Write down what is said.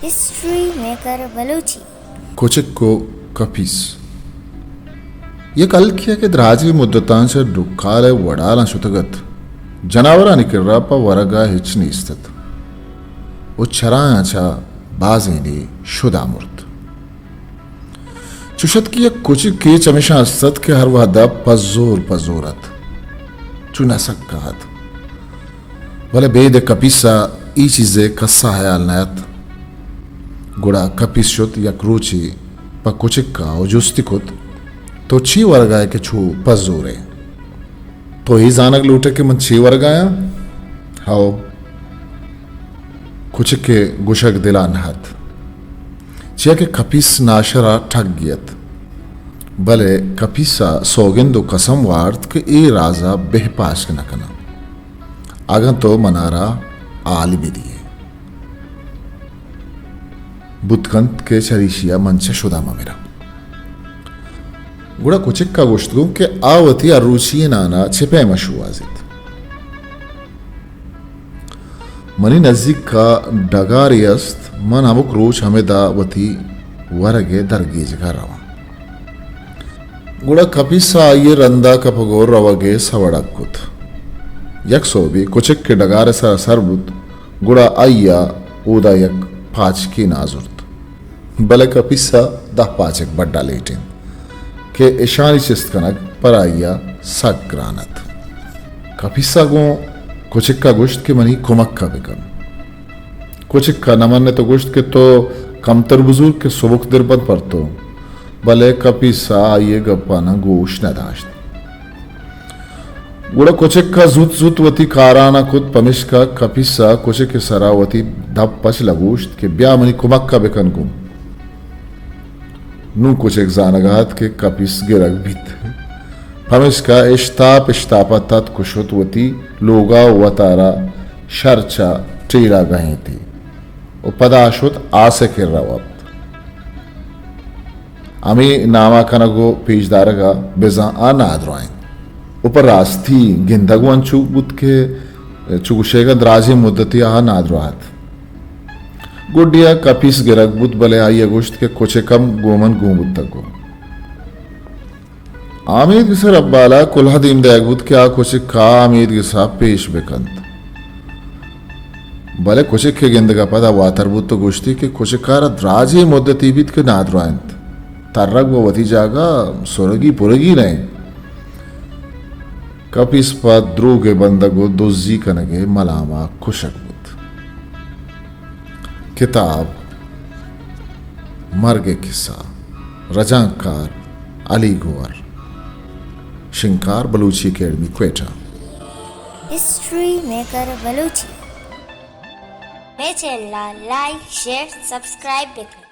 History maker Balochi. کچک و کپیس۔ یک ہلکے کہ دراجیں مدتاں چہ ڈکال ءِ وڑالاں شتگ ات، جناورانی کرا پہ ورگ ءَ ہچ نیست ات و چرایاں چہ بازینے شدا مرت۔ چوش ات کہ یک کچکے چمیشاں است ات کہ ہر وہد ءَ پزور پزور ات، چو نہ سکا ات، بلے بید کپیس ءَ اے چیز ءِ کس ءَ ہیال نہ ات۔ گڑا کپیس شت یک روچے پہ کچک ءَ و جستی کت، تو چی ورگ ءَ ئے کہ چو پزور ئے؟ تو اے زانگ لوٹ ئے کہ من چے ورگ ءَ آں؟ ہئو، کچک ءِ گوشگ دل ءَ نہ ات، چیا کہ کپیس ناشر ءَ ٹگی ات، بلے کپیس ءَ سوگند و قسم وارت کہ اے راز ءَ بہ پاشک نہ کناں، اگاں تو منارا ہال بہ دیئے۔ بوت کنت کہ چریشی ءَ من چہ شدا مہ مراں۔ گڑا کچک ءَ گوشت گوں کہ آ وتی ہر روچی ئیں نان ءَ چہ پیم ءَ شوہازیت۔ منی نزیک ءَ ڈگارے است، من ہمک روچ ہمدا وتی ورگ ءِ درگیجگ ءَ رواں۔ گڑا کپیس ءَ آئی ءِ رند ءَ کپگ و روگ ءِ سوڑگ کت۔ یک سہبے کچک کہ ڈگار ءِ سرا سر بوت، گڑا آئی ءَ اودا یک پاچکے نازرت، بلے کپیس ءَ دہ پاچک بڈا لیٹ انت کہ اشانی چست کنگ پر آئی ءَ سک گران ات۔ کپیس ءَ گوں کچک ءَ گوشت کہ منی کمک ءَ بکن۔ کچک ءَ نہ منت و گوشت کہ تو کمتر بزور کہ سبکدل بنت پر تو، بلے کپیس ءَ آئی ءِ گپاناں گوش نہ داشت۔ گڑا کچک ءَ زوت زوت وتی کاراناں کت، پمیشکا کپیس ءَ کچک ءِ سرا وتی دپ پچ لگوشت کہ بیا منی کمک ءَ بکن گوں۔ نوں کچک زانگ ءَ ات کہ کپیس گرگ بیت، پمیشکا اشتاپ اشتاپ ءَ تتک و شت وتی لوگ ءَ و وتارا شر چہ ٹیل ءَ گہینتی و پدا شت آس ءِ کرا وپت۔ ہمے نام ءَ کنگ و پیش دارگ ءَ بزاں آ نادراہ انت۔ و پہ راستی گندگ و انچو بوت کہ چو گوشئیگ ءَ دراجیں مدتے آ نادراہ ات۔ گڈی ءَ کپیس گرگ بوت، بلے آئی ءَ گوشت کہ کچک ہم گوں من گون بوتگ و آمید گس ءِ ربال ءَ کلہ دیم دئیگ بوت کہ آ کچک ءَ آمید گس ءَ پیش بکنت۔ بلے کچک ءِ گندگ ءَ پدا واتر بوت و گوشتی کہ کچک ءَ را دراجیں مدتے بیت کہ نادراہ انت، ترگ و وتی جاگہ سرگی پرگی نہ انت۔ کپیس پہ دروگ ءِ بندگ و دزی کنگ ءِ ملام ءَ کشگ بوت۔ کتاب مرگ ءِ کسہ، رجانکار علی گوہر، شنگکار Balochi Academy Quetta. History maker Balochi. مئے چینل ءَ لائک، شیئر، سبسکرائب بکن۔